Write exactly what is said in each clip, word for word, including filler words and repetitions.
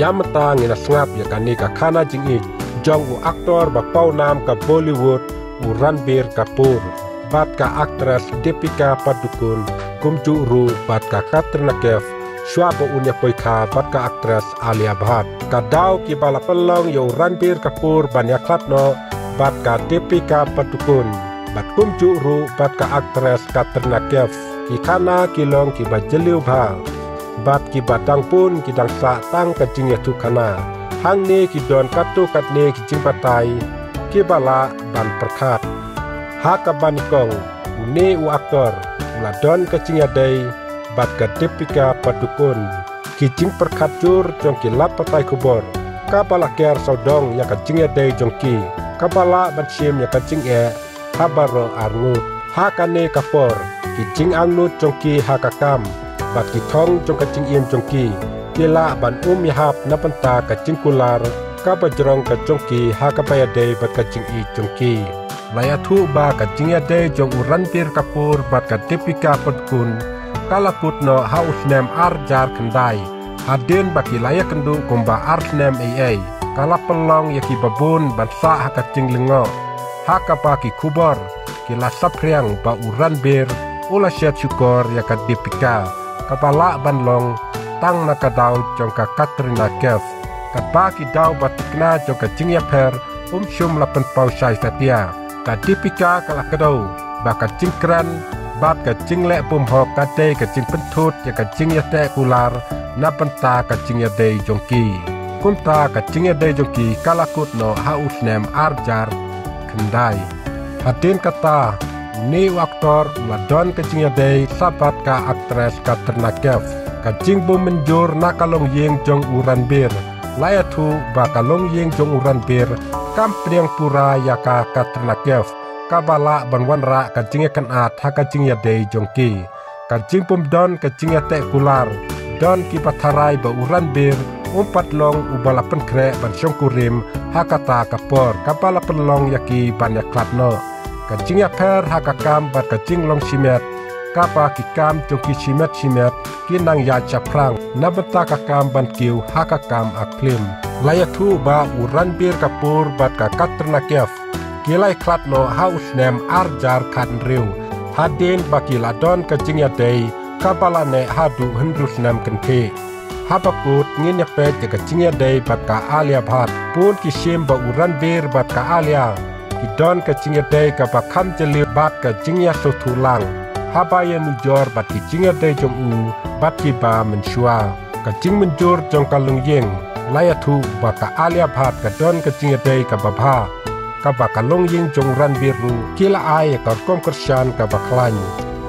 Ïa mynta ngin ïa sngap ïa kane ka khana jingïeit jong u aktor ba pawnam ka Bollywood, u Ranbir Kapoor, bad ka aktris Deepika Padukone, kumjuh ruh bad ka Katrina Kaif, shuwa ba un ïa poi kha bad ka aktris Alia Bhatt. Ka daw kiba la pynlong ïa u Ranbir Kapoor ban ïa khlad noh bad ka Deepika Padukone, bad kumjuh ruh bad ka aktris Katrina Kaif, ki khana ki long kiba jylliew bha, bad kiba dang bun ki dang sah tang ka jingïathuhkhana. Hangne ki don katto katne ki jingbatai kiba lah ban pyrkhat. Ha kaba nyngkong, une u aktor u la don ka jingïadei bad ka Deepika Padukone. Ki jingpyrkhat jur jong ki lad pathai khubor, kaba la ker sawdong ïa ka jingïadei jong ki, kaba lah ban shim ïa ka jingeh ha baroh arngut. Ha kane ka por, ki jingangnud jong ki ha ka kam bad ki thong jong ka jingim jong ki, ki lah ban um ïahap na bynta ka jingkular kaba jrong ka jong ki ha kaba ïadei bad ka jingïeit jong ki. La ïathuh ba ka jingïadei jong u Ranbir Kapoor bad ka Deepika Padukone ka la kut noh ha u snem ar hajar khyndai, hadien ba ki la ïakynduh kumba ar snem ei ei. Ka la pynlong ïa kiba bun ban sah ha ka jinglyngngoh. Ha kaba ki khubor ki la saphriang ba u Ranbir u la shet shukor ïa ka Deepika, kaba lah ban long tang na ka daw jong ka Katrina Kaif. Katba ki daw ba thikna jong ka jingïapher um shym la pynpaw shai satia, ka Deepika ka la kdew ba ka jingkren bad ka jingleh bymhok ka dei ka jingpynthut ïa ka jingïateh kular na bynta ka jingïadei jong ki. Kumta ka jingïadei jong ki ka la kut noh ha u snem ar hajar khyndai. Hadien kata, une u aktor u la don ka jingïadei sa bad ka aktris Katrina Kaif. Ka jingbym mynjur na ka longïing jong u Ranbir. La ïathuh ba ka longïing jong u Ranbir kam pdiang pura ïa ka Katrina Kaif, kaba lah ban wanrah ka jingïakynad ha ka jingïadei jong ki. Ka jingbym don ka jingïateh kular, don kiba tharai ba u Ranbir um pat long uba la pynkhreh ban shongkurim ha kata ka por, kaba la pynlong ïa ki ban ïakhlad noh. Ka jingïapher ha ka kam bad ka jinglong shimet, kaba ki kam jong ki shimet shimet ki nang ïaid shaphrang na bynta ka kam ban kiew ha ka kam act film. La ïathuh ba u Ranbir Kapoor bad ka Katrina Kaif ki la ïakhlad noh ha u snem ar hajar khathynriew, hadien ba ki la don ka jingïadei kaba la neh haduh hynriew snem kynthih. Haba kut ngin ïa peit ïa ka jingïadei bad ka Alia Bhatt. Bun ki shim ba u Ranbir bad ka Alia ki don ka jingïadei kaba kham jylliew bad ka jingïasngewthuh lang haba ïanujor bad ki jingïadei jong u bad kiba mynshuwa. Ka jingmynjur jong ka longïing, la ïathuh ba ka Alia Bhatt ka don ka jingïadei kaba bha, kaba ka longïing jong u Ranbir ruh ki la ai ïa ka rukom kyrshan kaba khlaiñ.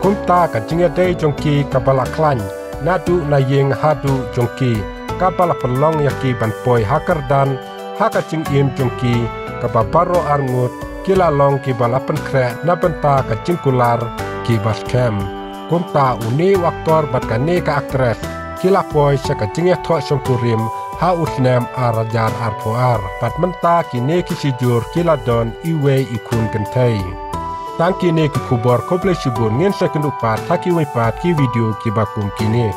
Kumta ka jingïadei jong ki kaba la khlaiñ naduh na ïing haduh jong ki, kaba la pynlong ïa ki ban poi ha kyrdan ha ka jingim jong ki, kaba baroh arngut ki la long kiba la pynkhreh na bynta ka jingkular kiba skhem. Kumta une u aktor bad kane ka aktris ki la poi sha ka jingïathoh shongkurim ha u snem ar hajar arphew ar. Bad mynta kine ki shijur ki la don iwei i khun kynthei. Tang kine ki khubor, khublei shibun, ngin sa ïakynduh pat ha kiwei pat ki video kiba kum kine.